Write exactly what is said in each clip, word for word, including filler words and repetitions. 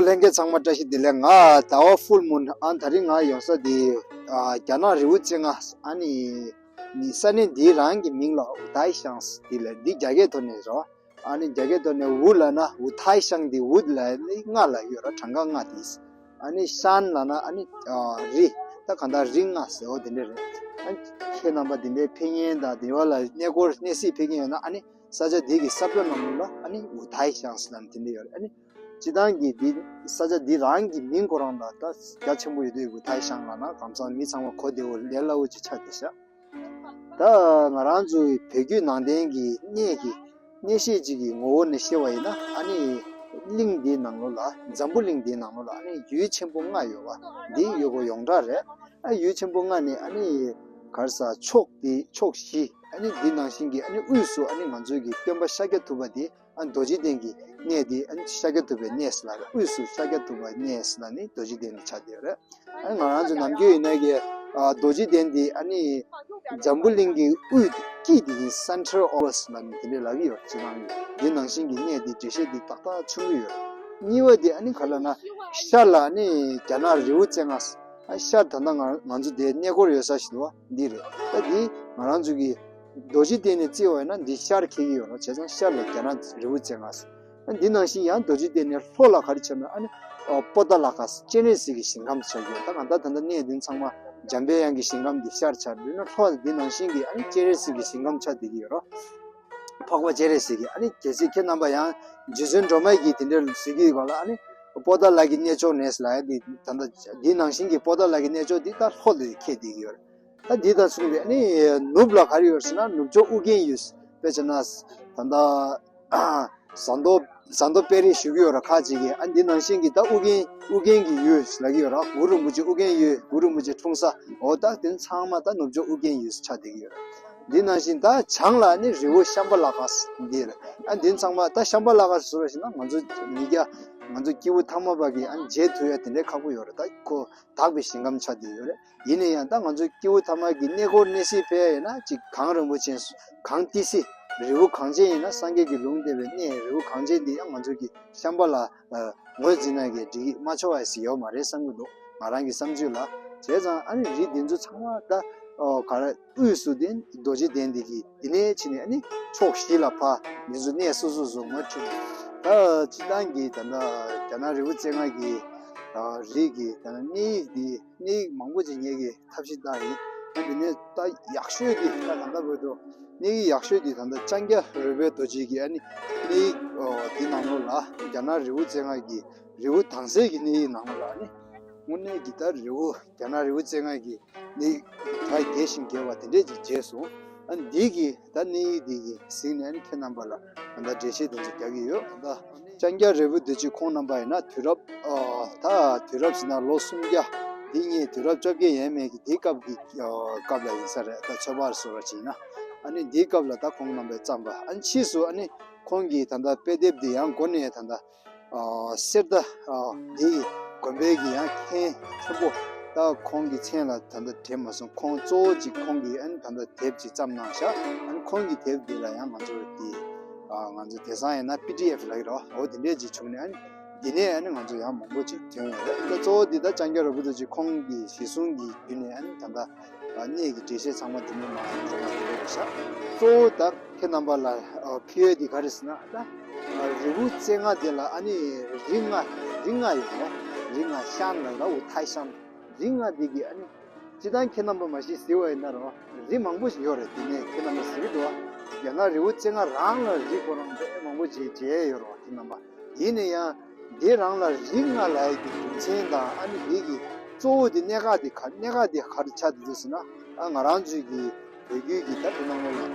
ལྷན་རྒྱས་ཚང་མ་བཀྲ་ཤིས་བདེ་ལེགས། ང་ཟླ་བ་ཧྥུལ་མུན། ཨ་ད་རིང་ང་ཡོང་ས་དེ་ཨ་རྒྱ་ནག་རི་བོ་རྩེ་ལྔ། ཨ་ནི་ནི་ས་གནས་འདི་རང་གི་མིང་ལ་ཝུ་ཐའི་ཤང་དེ་ལ། འདི་རྒྱ་སྐད་ཐོག་ནས་རོ། ཨ་ནི་རྒྱ་སྐད་ཐོག་ནས་ཝུ་ལབ་ན་ཝུ་ཐའི་ཤང་དེ། ཝུ་ལབ་ནི་ལྔ་ལབ་ཡོད་ར། གྲངས་ཀ་ལྔ་དེ། ཨ་ནི་ཤང་ལབ་ན་ཨ་ནི་ཨ་རི། ད་གང་ལྟར་རི་ལྔ་ཟེར་བ་དེ་འདྲ་རེད། ཨ་ཁྱེད་རྣམ་པ་དེ་འདྲའི་ཕེབས་མཁན་དང་དེ་བ་ལ་གནས་སྐོར་གནས་གཟིགས་ཕེབས་མཁན་ཡོད་ན། ཨ་ནི་ས་ཆ་དེ་གི་ས་ཕྱོགས་ནང་ལ་ཨ་ནི་ཝུ་ཐའི་ཤང་ཟེར་ལབ་ནི་དེ་འདྲ་ཡོད་རེད། ཨ་ནི་སྤྱིར་བཏང་གི་འདི་ས་ཆ་འདི་རང་གི་མིང་ཁོ་རང་ལ་ད་རྒྱ་ཆེན་པོ་ཡོད་དུས་ཝུ་ཐའི་ཤང་ལབ་ན་གང་ཚང་མི་ཚང་མ་གོ་བདེ་བོ་ལས་སླ་བོ་ཅིག་ཆགས་བསྡད་ཤག་ད་ང་རང་ཚོའི་བོད་བརྒྱུད་ནང་བསྟན་གྱི་གནས་ཀྱི་གནས་བཤད་ཅིག་གི་ངོ་བོ་ནས་བཤད་པ་ཡིན་ན། ཨ་ནི་གླིང་འདིའི་ནང་ལོགས་ལ། འཛམ་བུ་གླིང་འདིའི་ནང་ལོགས་ལ་ཨ་ནི་ཡུལ་ཆེན་པོ་ལྔ་ཡོད་པ། འདི་ཡོད་དགུ་ཡོངས་གྲགས་རེད། ཨ་ཡུལ་ཆེན་པོ་ལྔ་ནི་ཨ་ནི་ག་རེ་ཟེར། ཕྱོགས་འདི་ཕྱོགས་བཞི། ཨ་ནི་འདི་ནང་བཞིན་གྱི་ཨ་ནི་དབུས་སུ་ཨ་ནི་ང་ཚོའི་གི་སྟོན་པ་ཤཱཀྱ་ཐུབ་པ་འདི། ཨ་རྡོ་རྗེ་གདན་གྱི་གནས་འདི་ཨ་ནི་ཤཱཀྱ་ཐུབ་པའི་གནས་ལབ་རེད། དབུས་སུ་ཤཱཀྱ་ཐུབ་པའི་གནས་ལབ་ནི་རྡོ་རྗེ་གདན་ལ་ཆགས་བསྡད་ཡོད་རེད། ཨ་ནི་ང་རང་ཚོ་ནམ་རྒྱུན་ཡིན་ན་གི་ཨ་རྡོ་རྗེ་གདན་འདི་ཨ་ནི་འཛམ་བུ་གླིང་གི་དབུས་དཀྱིལ་འདི་ཡིན། Center of Earth ལབ་ནི་དེ་འདྲས་ལབ་ཀྱི་ཡོད་རེད། སྤྱིར་བཏང་འདི་ནང་བཞིན་གྱི་གནས་འདི་འགྲེལ་བཤད་འདི་ཏག་ཏག་ཆུང་ངུ་ཡོད་རེད། གཉིས་པ་འདི་ཨ་ནི་ག་ལབ་ན་ཤར་ལ་ཨ་ནི་རྒྱ་ནག་རི་བོ་རྩེ་ལྔ། ཨ་ཤར་ད་ལྟ་ང་ང་ཚོ་འདིར་གནས་སྐོར་ཡོད་ས་ཞིག་འདུག་པ། འདི་རེད། ད་འདི་ང་རང་ཚོ་གི་རྡོ་རྗེ་གདན་ནས་བརྩིས་པ་ཡིན་ན་འདི་ཤར་འཁེལ་གྱི་ཡོད་རེད། བྱས་ཙང་ཤར་ལ་རྒྱ་ནག་རི་བོ་རྩེ་ལྔ་ཟེར། ཨ་འདི་ནང་བཞིན་ཡང་རྡོ་རྗེ་གདན་ནས་ལྷོ་ལ་ག་རེ་ཆགས་ན། ཨ་ནི་ཨ་པོ་ཏཱ་ལ་ཀ་ཟེར། སྤྱན་རས་གཟིགས་ཀྱི་ཞིང་ཁམས་ཆགས་ཀྱི་ཡོད། ད་གང་ལྟར་ད་ལྟ་གནས་འདི་ཚང་མ་འཇམ་པའི་དབྱངས་ཀྱི་ཞིང་ཁམས་འདི་ཤར་ཆགས། འདི་ན་ལྷོ་འདི་ནང་བཞིན་གྱི་ཨ་ནི་སྤྱན་རས་གཟིགས་ཀྱི་ཞིང་ཁམས་ཆགས་བསྡད་ཀྱི་ཡོད་རེད། འཕགས་པ་སྤྱན་རས་གཟིགས་ཀྱི། ཨ་ནི་གལ་སྲིད་ཁྱེད་རྣམ་པ་ཡང་རྗེ་བཙུན་སྒྲོལ་མ་གི་དེ་འདྲ་གཟིགས་ཀྱི་ཡོད་པ་ལ། ཨ་ནི་པོ་ཏཱ་ལ་གི་གནས་མཆོག་ནས་ལབ་ཡ་འདི་ད་ལྟ་འདི་ནང་བཞིན་གྱི་པོ་ཏཱ་ལ་གི་གནས་མཆོག་འདི་ད་ལྷོ་ལ་འཁེལ་བསྡད་ཀྱི་ཡོད་རེད། ད་འདི་དང་མཚུངས་པའི་ཨ་ནི་ནུབ་ལ་ག་རེ་ཡོད་ཟེར་ན། ནུབ་ཕྱོགས་ཨུ་རྒྱན་ཡུལ། དཔེ་བྱས་ན་ད་ལྟ་ཟམ་གདོང་ཟམ་གདོང་དཔལ་རི་བཞུགས་ཀྱི་ཡོད་རེད་ཁ་ཅིག་གིས། ཨ་འདི་ནང་བཞིན་གྱི་ད་ཨུ་རྒྱན་ཨུ་རྒྱན་གྱི་ཡུལ་ལབ་ཀྱི་ཡོད་རེད། གུ་རུ་རིན་པོ་ཆེ་ཨུ་རྒྱན་ཡུལ། གུ་རུ་རིན་པོ་ཆེ་འཁྲུངས་ས། འོ་ད་དེ་ཚང་མ་ད་ནུབ་ཕྱོགས་ཨུ་རྒྱན་ཡུལ་ཆགས་བསྡད་ཀྱི་ཡོད་རེད། འདི་ནང་བཞིན་ད་བྱང་ལ་ནི་རི་བོ་ཤམ་བྷ་ལ་ཀ་འདི་རེད། ཨ་འདི་ཚང་མ་ད་ཤམ་བྷ་ལ་ཀ་ཟེར་བ་ཞིག་ན་ང་ཚོ་མི་སྐྱ་ང་ཚོ་སྐྱེས་བུ་ཐ་མལ་པ་གིས་ཨ་མཇལ་ཐུབ་ཡ་དེ་འདྲའི་ཁག་པོ་ཡོད་རེད། ད་ཁོ་དག་པའི་ཞིང་ཁམས་ཆགས་བསྡད་ཡོད་རེད། ཡིན་ན་ཡང་ད་ང་ཚོ་སྐྱེས་བུ་ཐ་མལ་གྱི་གནས་སྐོར་གནས་གཟིགས་ཕེབས་ཡ་ཡིན་ན། ཅིག་གངས་རིན་པོ་ཆེ་གངས་ཏི་སེ་རི་བོ་གངས་ཅན་ཡིན་ན། སངས་རྒྱས་ཀྱི་ལུང་བསྟན་པའི་གནས་རི་བོ་གངས་ཅན་འདི་ཡང་ང་ཚོ་གི་ཤམ་བྷ་ལ་ངོས་འཛིན་ན་གི་འགྲིག་མ་ཆོག་པ་ཞིག་ཡོད་མ་རེད་བསམ་གྱི་འདུག་ང་རང་གི་བསམ་ཚུལ་ལ། བྱས་ཙང་ཨ་ནི་རི་འདི་ཚོ་ཚང་མ་ད་ཨོ་ག་རེ་དབུས་སུ་དེ་རྡོ་རྗེ་གདན་འདི་གི་འདི་ནས་ཕྱིན་ནས་ཨ་ནི་ཕྱོགས་བཞི་ལ་ཕར་འདི་ཚོ་གནས་སོ་སོ་སོ་ངོས་ཁྲིད་ནས། ད་སྤྱིར་བཏང་གི་ད་ལྟ་རྒྱ་ནག་རི་བོ་རྩེ་ལྔ་གི་ཨ་རི་གི་ད་ལྟ་གནས་ཡིག་འདི་གནས་ཡིག་མང་པོ་ཅིག་ངེད་ཀྱིས་ཐབས་ཤེས་བཏང་ཡིན། ད་འདི་ནས་ད་ཡག་ཤོས་འདི་ད་ད་ལྟ་བར་དུ་གནས་ཡིག་ཡག་ཤོས་འདི་ད་ལྟ་ལྕང་སྐྱ་རོལ་པའི་རྡོ་རྗེ་གི་ཨ་ནི་གནས་ཡིག་ཨོ་འདི་ནང་ལོགས་ལ་རྒྱ་ནག་རི་བོ་རྩེ་ལྔ་གི་རི་བོ་དྭངས་གསལ་གྱི་གནས་ཡིག་ནང་ལོགས་ལ་ཨ་ནི་དངོས་གནས་ཀྱི་ད་རི་བོ་རྒྱ་ནག་རི་བོ་རྩེ་ལྔ་གི་གནས་ཡིག་ད་རྒྱས་ཤིང་རྒྱས་པ་དེ་འདྲས་ཅིག་མཇལ་སོང་། ཨ་ནི་འདི་གི་ད་གནས་ཡིག་འདི་གི་གཟིགས་ནས་ཨ་ནི་ཁྱེད་རྣམ་པ་ལ་ད་ལྟ་འགྲེལ་བཤད་དེ་ཚོ་རྒྱག་གི་ཡོད། ད་ལྟ་ལྕང་སྐྱ་རོལ་པོ་རྡོ་རྗེ་ཁོང་རྣམ་པ་ཡིན་ན་དུས་རབས་ཨ་ད་དུས་རབས་ཟེར་ན་ལོ་སུམ་བརྒྱ། འདི་སྔོན་དུས་རབས་བཅོ་བརྒྱད་ཡས་མས་ཀྱི་དེའི་སྐབས་ཀྱི་ཨ་སྐབས་ལ་ཡིན་ས་རེད། ད་ཚོད་དཔག་བཟོ་འདྲ་ཅིག་ཡིན་ན། ཨ་ནི་འདིའི་སྐབས་ལ་ད་ཁོང་རྣམ་པས་བརྩམས་པ། ཨ་ནི་ཕྱིས་སུ་ཨ་ནི་ཁོང་གིས་ད་ལྟ་དཔེ་དེབ་འདི་ཡང་འགོ་ནས་ད་ལྟ་ཨ་གསེར་རྟ་ཨ་འདི་དགོན་པའི་གི་ཡང་མཁན་ཆེན་པོ་ད་ཁོང་གི་མཚན་ལ་ད་ལྟ་དྲན་མ་སོང་། ཁོང་གཙོ་བོ་ཅིག་ཁོང་གིས་ཨ་ནི་ད་ལྟ་དེབ་ཅིག་བརྩམས་གནང་ཤག་ཨ་ནི་ཁོང་གི་དེབ་འདི་ལ་ཡང་ང་ཚོ་འདི་ཨ་ང་ཚོ་དེང་སང་ཡིན་ན་པི་ཌི་ཨེཕ་ལབ་ཀྱི་རེད་བ། འོ་དེ་འདྲས་ཅིག་བྱུང་ནས་ཨ་ནི་འདི་ནས་ཨ་ནི་ང་ཚོ་ཡང་མང་པོ་ཅིག་ཐོན་ཡོད་རེད། ད་གཙོ་བོ་འདི་ད་ལྕང་སྐྱ་རོལ་པོ་རྡོ་རྗེ་ཁོང་གི་གཞི་བཟུང་གི་བརྒྱུད་ནས་ཨ་ནི་ད་ལྟ་ཨ་གནས་ཀྱི་འགྲེལ་བཤད་ཚང་མ་འདི་ནས་མར་འགྲོ་བ་དེ་རེད་ཤག་གཙོ་བོ་ད་ཁྱེད་རྣམ་པ་ལ་ཨ་ཕུལ་ཡས་འདི་ག་རེ་ཟེར་ན། ད་ཨ་རི་བོ་རྩེ་ལྔ་དེ་ལ་ཨ་ནི་རི་ལྔ་རི་ལྔ་ཡོད་རེད། རི་ལྔ་ཤང་ལ་ལ་ཝུ་ཐའི་ཤང་། རི་ལྔ་འདི་གི་ཨ་ནི་སྤྱིར་བཏང་ཁྱེད་རྣམ་པ་མ་གཞི་གཟིགས་པ་ཡིན་ན་རོ། རི་མང་པོ་ཞིག་ཡོད་རེད། དེ་ནས་ཁྱེད་རྣམ་པ་གཟིགས་ཀྱི་འདུག་བ། རྒྱ་ནག་རི་བོ་རྩེ་ལྔ་རང་ལ་རི་ཁོ་རང་དཔེ་མང་པོ་ཅིག་མཇལ་ཡོད་རེད་བ། ཁྱེད་རྣམ་པ། ཡིན་ན་ཡང་འདི་རང་ལ་རི་ལྔ་ལབ་ཡ་གི་རྒྱུ་མཚན་དང་། ཨ་ནི་འདི་གི་གཙོ་བོ་དེ་གནད་འགག་དེ་ག་གནད་འགག་དེ་ག་རེ་ཆགས་འདུག་ཟེར་ན། ཨ་ང་རང་ཚོའི་གི་བོད་བརྒྱུད་ཀྱི་ད་འདི་ནང་ལོགས་ལ་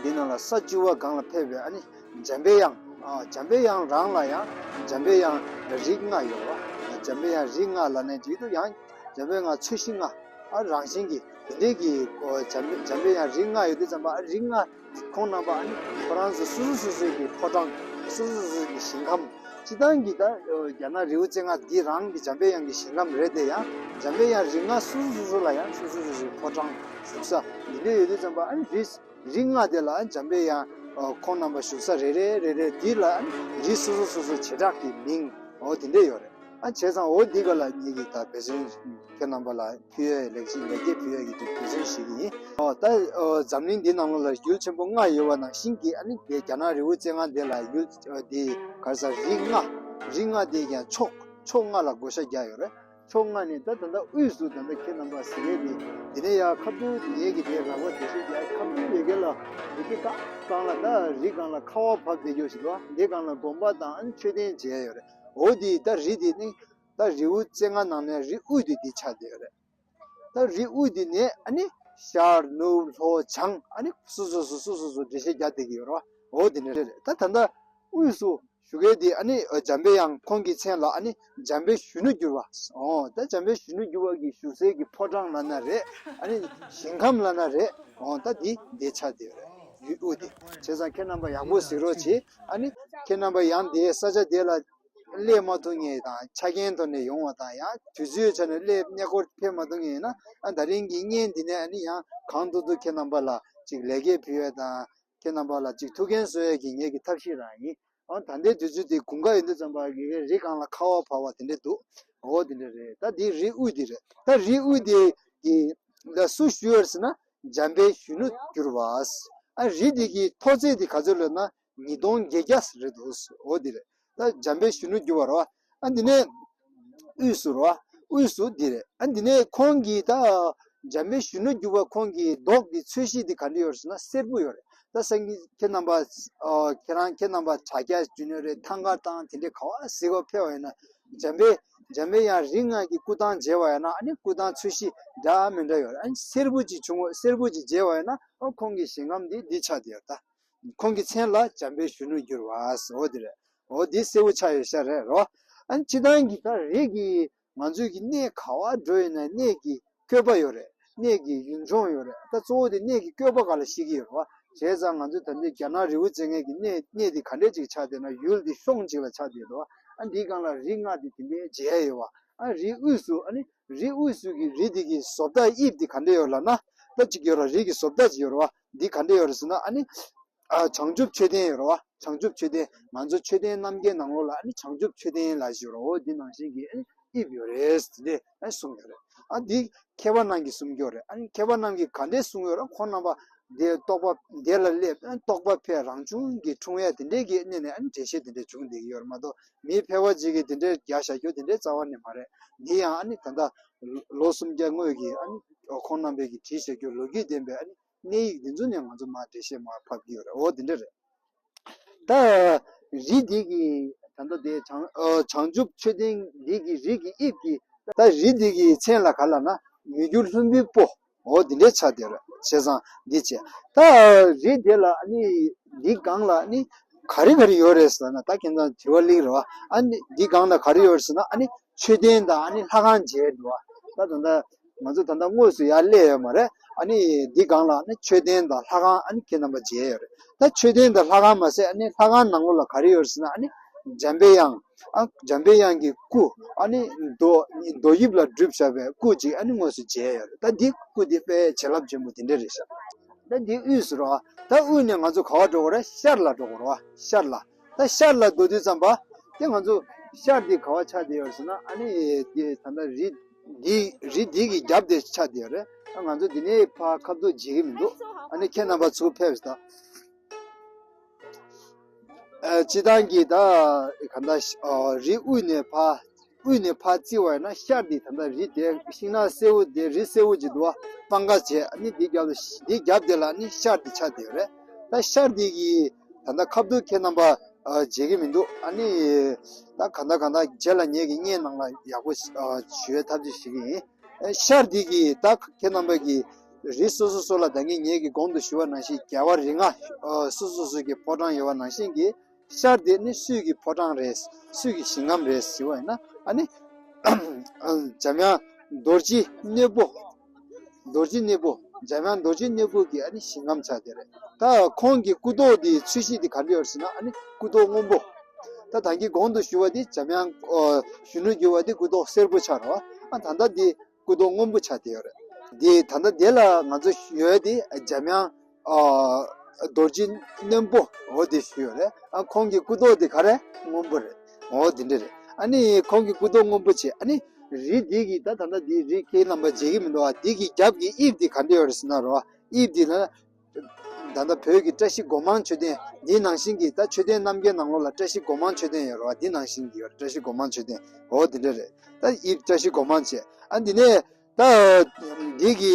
འདི་ནང་ལ་ས་བཅུ་པ་སྒང་ལ་ཕེབས་པའི་ཨ་ནི་འཇམ་པའི་དབྱངས། ཨ་འཇམ་པའི་དབྱངས་རང་ལ་ཡང་འཇམ་པའི་དབྱངས་རིགས་ལྔ་ཡོད་རེད་བ། འཇམ་པའི་དབྱངས་རིགས་ལྔ་ལབ་ནས་འགྲིག་འདུག་ཡང་འཇམ་པའི་དབྱངས་ཚོས་གཞི་ལྔ། ཨ་རང་བཞིན་གྱི་དེ་འདྲའི་གི་ཨོ་འཇམ་པའི་འཇམ་པའི་དབྱངས་རིགས་ལྔ་ཡོད་དུས་ཙམ་པ། ཨ་རིགས་ལྔ་ཁོང་རྣམ་པ་ཨ་ནི་ཁོ་རང་ཚོ་སོ་སོ་སོ་སོའི་གི་ཕོ་བྲང་། སོ་སོ་སོ་སོའི་གི་ཞིང་ཁམས། སྤྱིར་བཏང་གི་ད་ཨོ་རྒྱ་ནག་རི་བོ་རྩེ་ལྔ་འདི་རང་གི་འཇམ་པའི་དབྱངས་ཀྱི་ཞིང་ཁམས་རེད་དེ། ཡང་འཇམ་པའི་དབྱངས་རིགས་ལྔ་སོ་སོ་སོ་སོ་ལ་ཡང་སོ་སོ་སོ་སོའི་ཕོ་བྲང་བཞུགས་ས་འདི་འདྲ་ཡོད་དུས་ཙམ་པ། ཨ་ནི་རི་རིགས་ལྔ་དེ་ལ་འཇམ་པའི་དབྱངས་ཨོ་ཁོང་རྣམ་པ་བཞུགས་ས་རེ་རེ་རེ་རེ་འདི་ལ་ཨ་ནི་རི་སོ་སོ་སོ་སོ་བྱེ་བྲག་གི་མིང་ འོ་དེ་འདྲས་ཡོད་རེད། ཨ་བྱས་ཙང་འོ་འདི་ག་ལ་ངེད་ཀྱིས་ད་འབད་བརྩོན་ཁྱེད་རྣམ་པ་ལ་ཕུལ་ཡས་ལེགས་བཤད་ལེགས་སྐྱེས་ཕུལ་ཡས་ཀྱི་འབད་བརྩོན་ཞུ་གི་ཡིན། ཨོ་ད་ཨོ་འཛམ་གླིང་འདི་ནང་ལོགས་ལ་ཡུལ་ཆེན་པོ་ལྔ་ཡོད་པ་ནང་བཞིན་གྱི་ཨ་ནི་དེ་རྒྱ་ནག་རི་བོ་རྩེ་ལྔ་འདི་ལ་ཡུལ་ཨོ་འདི་ག་རེ་ཟ་རི་ལྔ་རི་ལྔ་དེ་ཀྱང་ཕྱོགས་ཕྱོགས་ལྔ་ལ་བགོ་བཤའ་རྒྱག་ཡོད་རེད། ཕྱོགས་ལྔ་ནས་ད་ད་ལྟ་དབུས་སུ་ད་ལྟ་ཁྱེད་རྣམ་པ་གཟིགས་ཡས་དེ་དེ་ནས་ཡར་ཁ་ཐུག་དེ་ཡས་ཀྱི་དེ་རགས་པ་དེ་ཤོད་ཀྱི་ཁ་ཐུག་ཡོད་མཁན་ལ་འདི་གི་ད་སྒང་ལ་ད་རི་སྒང་ལ་ཁ་བ་བབས་བསྡད་ཡོད་ཞིག་འདུག་འདི་སྒང་ལ་དགོན་པ་དང་ཨ་ནི་མཆོད་རྟེན་མཇལ་ཡོད་རེད། འོ་དེ་ད་རི་དེ་ནི་ད་རི་བོ་རྩེ་ལྔ་ནང་ནས་རི་དབུས་དེ་དེ་ཆགས་བསྡད་ཡོད་རེད། ད་རི་དབུས་དེ་ནས་ཨ་ནི་ཤར་ནུབ་ལྷོ་བྱང་ཨ་ནི་སོ་སོ་སོ་སོ་སོ་སོ་འགྲེལ་བཤད་རྒྱག་བསྡད་ཀྱི་ཡོད་རེད་བ། འོ་དེ་འདྲ་རེད། ད་ད་ལྟ་དབུས་སུ་བཞུགས་མཁན་དེ་ཨ་ནི་འཇམ་པའི་དབྱངས། ཁོང་གི་མཚན་ལ་ཨ་ནི་འཇམ་དཔལ་གཞོན་ནུར་གྱུར་པ། འོ་ད་འཇམ་དཔལ་གཞོན་ནུར་གྱུར་པ་གི་བཞུགས་སའི་གི་ཕོ་བྲང་ལབ་ན་རེད། ཨ་ནི་ཞིང་ཁམས་ལབ་ན་རེད། འོ་ད་འདི་འདི་ཆགས་བསྡད་ཡོད་རེད། ཡུལ་དབུས་དེ། བྱས་ཙང་ཁྱེད་རྣམ་པ་ཡག་པོ་གཟིགས་རོགས་བྱེད། ཨ་ནི་ཁྱེད་རྣམ་པ་ཡང་དེའི་ས་ཆ་དེ་ལ་སླེབས་མ་ཐུབ་མཁན་དང་ཆ་རྐྱེན་ཐོག་ནས་ཡོང་བ་དང་ཡང་དུས་ཚོད་ཆ་ནས་སླེབས་གནས་སྐོར་ཕེབས་མ་ཐུབ་མཁན་ཡིན་ན་ཨ་ད་རིང་གི་བརྙན་འདི་ནས་ཨ་ནི་ཡང་གང་ཐུབ་ཐུབ་ཁྱེད་རྣམ་པ་ལ་ཅིག་ལེགས་སྐྱེས་ཕུལ་ཡས་དང་ཁྱེད་རྣམ་པ་ལ་ཅིག་ཐུགས་འགན་གསོ་ཡས་ཀྱི་ངེད་ཀྱི་ཐབས་ཤེས་རང་ཡིན། ཨ་ད་ལྟའི་དུས་ཚོད་དེ་དགུན་ཁ་ཡིན་དུས་ཙམ་པ་གི་རི་སྒང་ལ་ཁ་བ་བབས་པ་དེ་འདྲས་འདུག་འོ་དེ་འདྲས་རེད། ད་འདི་རི་དབུས་དེ་རེད། ད་རི་དབུས་དེ་གི་ལ་སུ་བཞུགས་ཡོད་ཟེར་ན་འཇམ་དཔལ་གཞོན་ནུར་གྱུར་པ། ཨ་རི་དེ་གི་མཐོ་ཚད་དེ་ག་ཚོད་ལབ་ན་ཉིས་སྟོང་བརྒྱད་བརྒྱ་རེད་འདུག་འོ་དེ་རེད། ད་འཇམ་དཔལ་གཞོན་ནུར་གྱུར་པ་རེད་བ། ཨ་འདི་ནས་དབུས་སུ་རེད་བ། དབུས་སུ་འདི་རེད། ཨ་འདི་ནས་ཁོང་གི་ད་འཇམ་དཔལ་གཞོན་ནུར་གྱུར་པ་ཁོང་གི་མདོག་གི་ཚོས་གཞི་འདི་ག་འདྲ་ཡོད་རེད་ཟེར་ན་སེར་པོ་ཡོད་རེད། ད་སང་ཉིན་ཁྱེད་རྣམ་པ་ཨ་ཁྱེད་རང་ཁྱེད་རྣམ་པ་དྲ་རྒྱ་བརྒྱུད་ནས་རེད། ཐང་ག་དང་དེ་འདྲའི་ག་བ་གཟིགས་པ་ཕེབས་པ་ཡིན་ན་འཇམ་དཔལ་འཇམ་དཔལ་དབྱངས་རིགས་ལྔ་གི་སྐུ་ཐང་མཇལ་བ་ཡིན་ན་ཨ་ནི་སྐུ་ཐང་ཚོས་གཞི་འདྲ་མི་འདྲ་ཡོད་རེད། ཨ་ནི་སེར་པོ་ཅིག་བྱུང་བ་སེར་པོ་ཅིག་མཇལ་བ་ཡིན་ན་ཨ་ཁོང་གི་ཞིང་ཁམས་འདི་འདི་ཆགས་བསྡད་ཡོད་ད། ཁོང་གི་མཚན་ལ་འཇམ་དཔལ་གཞོན་ནུར་གྱུར་པ། འོ་དེ་རེད། འོ་དེ་གསལ་པོ་ཆགས་ཡོད་ཤག་རེད་རོ། ཨ་ནི་སྤྱིར་བཏང་གི་ད་རིགས་ཀྱི་ང་ཚོའི་གི་གནས་ག་བ་འགྲོ་ཡིན་ན་གནས་ཀྱི་བཀོད་པ་ཡོད་རེད། གནས་ཀྱི་ཡུལ་ལྗོངས་ཡོད་རེད། ད་གཙོ་བོ་དེ་གནས་ཀྱི་བཀོད་པ་སྒང་ལ་ཤེས་ཀྱི་ཡོད་རེད་བ། བྱས་ཙང་ང་ཚོ་ད་ལྟའི་རྒྱ་ནག་རི་བོ་རྩེ་ལྔའི་གི་གནས་གནས་དེ་ག་འདྲས་ཅིག་ཆགས་བསྡད་ན་ཡུལ་དེ་གཤོང་ཅིག་ལ་ཆགས་བསྡད་འདུག་ཨ་འདིའི་སྒང་ལ་རིགས་ལྔ་དེ་དེ་འདྲས་མཇལ་ཡོད་བ། ཨ་རི་དབུས་སུ་ཨ་ནི་རི་དབུས་སུ་གི་རི་དེ་གི་བཟོ་ལྟ་དབྱིབས་དེ་ག་འདྲས་ཡོད་ལབ་ན་ད་ཅིག་ཡོད་ར། རི་གི་བཟོ་ལྟ་ཅིག་ཡོད་རེད་བ། འདི་ག་འདྲས་ཡོད་རེད་ཟེར་ན་ཨ་ནི། ཨ་བྱང་ཆུབ་མཆོད་རྟེན་ཡོད་རེད་བ། བྱང་ཆུབ་མཆོད་རྟེན་ང་ཚོ་མཆོད་རྟེན་རྣམ་རྒྱལ་ནང་ལོགས་ལ་ཨ་ནི་བྱང་ཆུབ་མཆོད་རྟེན་ལ་ཞུ་རོགས། འོ་འདི་ནང་བཞིན་གྱི་ཨ་ནི་དབྱིབས་ཡོད་རེད་ཟེར་ཏེ་ཨ་ནི་གསུངས་ཡོད་རེད། ཨ་འདི་མཁས་པ་རྣམས་ཀྱིས་གསུངས་ཀྱི་ཡོད་རེད། ཨ་ནི་མཁས་པ་རྣམས་ཀྱིས་ག་འདྲས་གསུངས་ཡོད་རེད། ཁོང་རྣམ་པ་འདི་རྟོགས་པ་འདི་ལ་སླེབས་ཨ་ནི་རྟོགས་པ་འཕེལ་རང་བྱུང་གི་འཁྲུངས་ཡ་དེ་འདྲས་ཀྱི་གནས་ནས་ཨ་ནི་འགྲེལ་བཤད་དེ་འདྲས་བྱུང་བསྡད་ཀྱི་ཡོད་རེད་མ་གཏོགས་མི་ཕལ་བ་ཅིག་གིས་དེ་འདྲས་རྒྱག་བཞག་རྒྱུ་དེ་འདྲས་རྩ་བ་ནས་མ་རེད། འདི་ཡང་ཨ་ནི་ད་ལྟ་ལོ་སུམ་བརྒྱ་སྔོན་གྱི་ཨ་ནི་ཁོང་རྣམ་པས་ཀྱིས་བྲིས་བཞག་རྒྱུ་ལོ་རྒྱུས་ལྡན་པའི་ཨ་ནི། གནས་ཡིག་འདི་ཚོ་ནས་ང་ཚོ་མར་འགྲེལ་བཤད་མར་ཕབ་ཀྱི་ཡོད་རེད། འོ་དེ་འདྲ་རེད། ད་རི་འདི་གི་ད་ལྟ་དེ་བྱང་ཨ་བྱང་ཆུབ་མཆོད་རྟེན་འདི་གི་རི་གི་དབྱིབས་ཀྱི་ད་རི་འདི་གི་མཚན་ལ་ག་ལབ་ན་མི་འགྱུར་ལྷུན་པོའི་སྤོ། འོ་དེ་འདྲའི་ཆ་དེ་རེད། བྱས་ཙང་འདི་བྱས་ད་རི་དེ་ལ་ཨ་ནི་འདི་སྒང་ལ་ཨ་ནི་ག་རེ་ག་རེ་ཡོད་རེད་ཟེར་ན་ད་ཁྱེད་ཚང་དྲི་བ་གླེང་རེད་བ། ཨ་ནི་འདི་སྒང་ལ་ག་རེ་ཡོད་རེད་ཟེར་ན་ཨ་ནི་མཆོད་རྟེན་དང་ཨ་ནི་ལྷ་ཁང་མཇལ་འདུག་བ། ད་ད་ལྟ། ང་ཚོ་ད་ལྟ་དངོས་སུ་ཡར་སླེབས་ཡོད་མ་རེད། ཨ་ནི་འདི་སྒང་ལ་ཨ་ནི་མཆོད་རྟེན་དང་ལྷ་ཁང་ཨ་ནི་ཁྱེད་རྣམ་པ་མཇལ་ཡོད་རེད། ད་མཆོད་རྟེན་དང་ལྷ་ཁང་མ་ཟད་ཨ་ནི་ལྷ་ཁང་ནང་ལོགས་ལ་ག་རེ་ཡོད་རེད་ཟེར་ན་ཨ་ནི་འཇམ་པའི་དབྱངས་ཨ་འཇམ་པའི་དབྱངས་ཀྱི་སྐུ་ཨ་ནི་རྡོ་རྡོ་དབྱིབས་ལ་གྲུབ་བཞག་པའི་སྐུ་ཅིག་ཨ་ནི་དངོས་སུ་མཇལ་ཡོད་རེད། ད་འདི་སྐུ་འདི་དཔེ་བྱིན་རླབས་ཆེན་པོ་དེ་འདྲ་རེད་ཤག་ད་འདི་དབུས་སུ་རེད་བ། ད་དབུས་ནས་ང་ཚོ་ག་བ་འགྲོ་དགོས་རེད། ཤར་ལ་འགྲོ་དགོས་རེད་བ། ཤར་ལ། ད་ཤར་ལ་འགྲོ་དུས་ཙམ་པ། དེ་ང་ཚོ་ཤར་འདི་ག་བ་ཆགས་བསྡད་ཡོད་ཟེར་ན་ཨ་ནི་དེ་ད་ལྟ་རི་འདི་རི་འདི་གི་རྒྱབ་དེ་ཆགས་བསྡད་ཡོད་རེད། ཨ་ང་ཚོ་འདི་ནས་ཕར་ཁ་ཐུག་མཇལ་གྱི་མི་འདུག་ཨ་ནི་ཁྱེད་རྣམ་པ་ཚུར་ཕེབས་ད། ཨ་སྤྱིར་བཏང་གི་ད་ག་ད་ཨ་རི་དབུས་ནས་ཕར་དབུས་ནས་ཕར་བརྩིས་པ་ཡིན་ན་ཤར་འདི་ད་ལྟ་རི་དེ་ཤིང་ནགས་སེར་པོ་དེ་རི་སེར་པོ་ཅིག་འདུག་བ། སྤང་ཁ་བྱས་ཨ་ནི་འདི་རྒྱབ་ལ་འདི་རྒྱབ་དེ་ལ་ཨ་ནི་ཤར་འདི་ཆགས་བསྡད་ཡོད་རེད། ད་ཤར་འདི་གི་ད་ལྟ་ཁ་ཐུག་ཁྱེད་རྣམ་པ་ཨ་མཇལ་གྱི་མི་འདུག་ཨ་ནི་ད་ག་ད་ག་ད་རྗེས་ལ་ངེད་ཀྱི་བརྙན་ནང་ལ་ཡག་པོ་ཨ་ཞུ་བའི་ཐབས་ཤེས་ཞུ་གི་ཡིན། ཨ་ཤར་འདི་གི་ད་ཁྱེད་རྣམ་པ་གི་རི་སོ་སོ་སོ་ལ་ད་གིན་ངེད་ཀྱི་གོང་དུ་ཞུ་བ་ནང་བཞིན་རྒྱལ་བ་རིགས་ལྔ་ཨ་སོ་སོ་སོ་གི་ཕོ་བྲང་ཡོད་པ་ནང་བཞིན་གྱི་ཤར་འདི་ནི་སུས་ཀྱི་ཕོ་བྲང་རེད། སུས་ཀྱི་ཞིང་ཁམས་རེད་ཟེར་བ་ཡིན་ན་ཨ་ནི་འཇམ་དབྱངས་རྡོ་རྗེ་སྣོད་པོ། རྡོ་རྗེ་སྣོད་པོ། འཇམ་དབྱངས་རྡོ་རྗེ་སྣོད་པོ་གི་ཨ་ནི་ཞིང་ཁམས་ཆགས་བསྡད་རེད། ད་ཁོང་གི་སྐུ་མདོག་འདི་ཚོས་གཞི་འདི་ག་འདྲ་ཡོད་ཟེར་ན་ཨ་ནི་སྐུ་མདོག་སྔོན་པོ། ད་ད་གིན་གོང་དུ་ཞུ་བ་འདི་འཇམ་དབྱངས་ཨོ་གཞོན་ནུར་གྱུར་པ་འདི་སྐུ་མདོག་སེར་པོ་ཆགས་རེད་བ། ཨ་ད་ལྟ་འདི་སྐུ་མདོག་སྔོན་པོ་ཆགས་བསྡད་ཡོད་རེད། འདི་ད་ལྟ་འདི་ལ་ང་ཚོ་ཞུ་ཡ་འདི་འཇམ་དབྱངས་ཨ་རྡོ་རྗེ་རྣོན་པོ་འོ་དེ་ཞུ་ཡོད་རེད། ཨ་ཁོང་གི་སྐུ་མདོག་དེ་ག་རེ་སྔོན་པོ་རེད། འོ་དེ་འདྲ་རེད། ཨ་ནི་ཁོང་གི་སྐུ་མདོག་སྔོན་པོ་བྱས། ཨ་ནི་རི་འདི་གི་ད་ད་ལྟ་འདི་རི་ཁྱེད་རྣམ་པ་མཇལ་གྱི་མི་འདུག་ཨ། འདི་གི་རྒྱབ་ཀྱི་དབྱིབས་འདི་ག་འདྲ་ཡོད་རེད་ཟེར་ན་རོ། དབྱིབས་འདི་ན་ད་ལྟ་བོད་ཀྱི་བཀྲ་ཤིས་སྒོ་མང་མཆོད་རྟེན་འདི་ནང་བཞིན་གྱི། ད་མཆོད་རྟེན་རྣམ་རྒྱལ་ནང་ལོགས་ལ་བཀྲ་ཤིས་སྒོ་མང་མཆོད་རྟེན་ཡོད་རེད་བ། འདི་ནང་བཞིན་གྱི་ཡོད་རེད། བཀྲ་ཤིས་སྒོ་མང་མཆོད་རྟེན། འོ་འདི་འདྲ་རེད། ད་དབྱིབས་བཀྲ་ཤིས་སྒོ་མང་བྱས། ཨ་འདི་ནས་ད་འདི་གི་